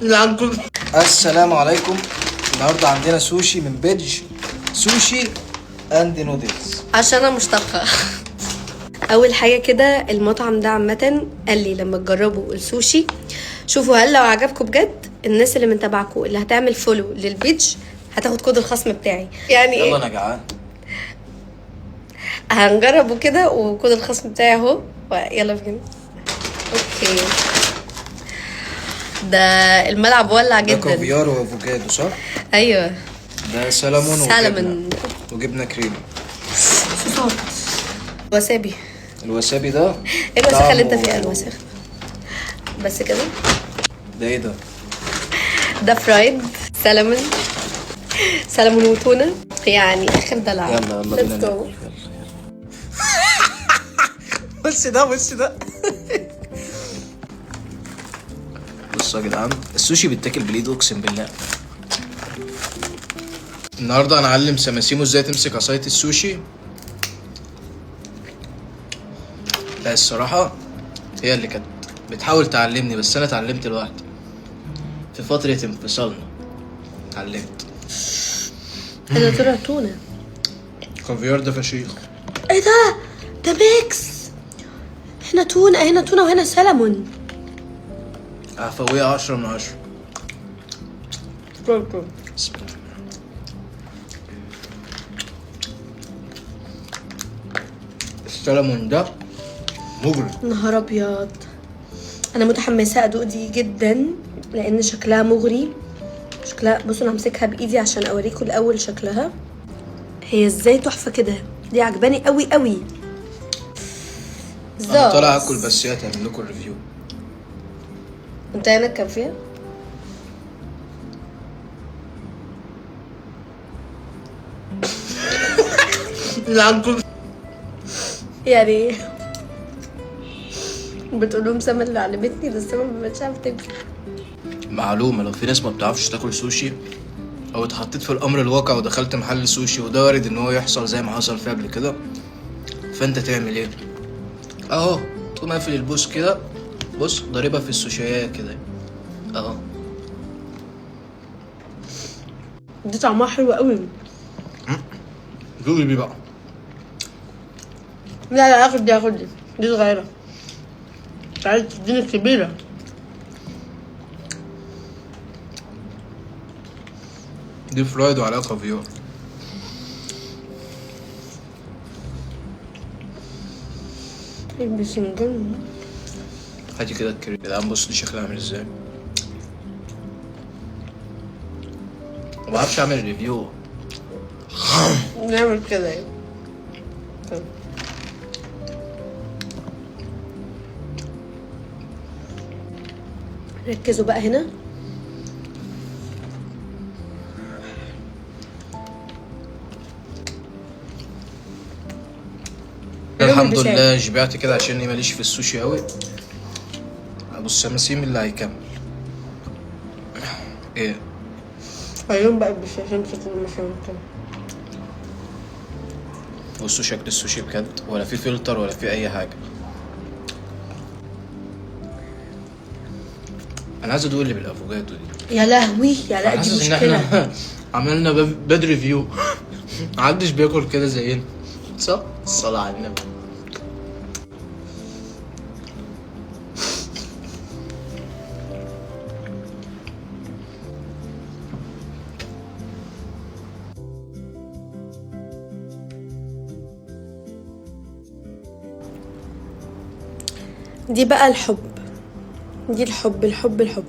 العنكل. السلام عليكم. النهارده عندنا سوشي من بيدج Sushi and Noodles. عشان انا مشتاقة. اول حاجة كده المطعم ده عامة قال لي لما تجربوا السوشي شوفوا هل لو عجبكم بجد الناس اللي من تبعكم اللي هتعمل follow لل page هتاخد كود الخصم بتاعي. يعني يلا ايه؟ انا جعان. هنجربه كده وكود الخصم بتاعي اهو، يلا بينا. okay، ده الملعب ولع ده جدا. كافيار وافوكادو صح؟ ايوه. ده سلمون وجبنه. سلمون. وجبنه كريمي. صوصات وسابي. الوسابي ده ايه الوساخه اللي انت طعمه- فيها؟ الوساخه بس كده. ده ايه ده؟ ده fried salmon، salmon وتونه، يعني اخر دلع. يلا يلا بينا Let's go. ناكل. يلا. بص ده، بص ده، بصوا يا جدعان، السوشي بيتاكل بالايد اقسم بالله. النهارده هنعلم سماسيمو ازاي تمسك عصاية السوشي. لا الصراحة هي اللي كانت بتحاول تعلمني، بس انا اتعلمت لوحدي في فترة انفصالنا. اتعلمت. انا طلع تونه. كافيار ده فشيخ. ايه ده؟ ده mix، هنا تونه، هنا تونه وهنا سلمون. عفوية 10 من 10. بسم الله. السلمون ده مغري. نهار ابيض، انا متحمسة ادوق دي جدا لان شكلها مغري. شكلها، بصوا انا همسكها بايدي عشان اوريكم الاول شكلها. هي ازاي تحفة كده، دي عجباني قوي قوي. انا طالع اكل بس هي تعمل لكم ال review. انت هنا كان فيها العنكل. يعني ايه؟ بتقول لهم سما اللي علمتني، ده سما ما بقتش عارفه تاكل. معلومة، لو في ناس ما بتعرفش تاكل سوشي او اتحطيت في الامر الواقع ودخلت محل سوشي، وده وارد ان هو يحصل زي ما حصل فيه قبل كده، فانت تعمل ايه؟ اهو تقوم قافل البوس كده، بص ضاربها في السوشية كده اهو. دي طعمها حلو قوي. دوقي بيه بقى. لا لا، اخد دي، اخد دي، دي صغيرة. تعالي تديني الكبيرة. دي fried وعليها كافيار. البسنجان. هاتي كده الكريم يا جدعان. بص دي شكلها عامل ازاي. ما بعرفش اعمل review. نعمل كده يعني. طيب. ركزوا بقى هنا. الحمد البسال. لله شبعت كده عشان ماليش في السوشي قوي. ابو السماسيم اللي هيكمل ايه؟ خليهم بقى بس عشان تاكل مثلا كده. بصوا شكل السوشي بجد، ولا في فلتر ولا في اي حاجة. انا عايز ادوق اللي بالافوكادو دي. يا لهوي يا لا، أنا دي حاسس ان مشكلة. احنا عملنا bad review. محدش بياكل كده زينا صح؟ الصلاة على النبي. دي بقى الحب، دي الحب الحب الحب.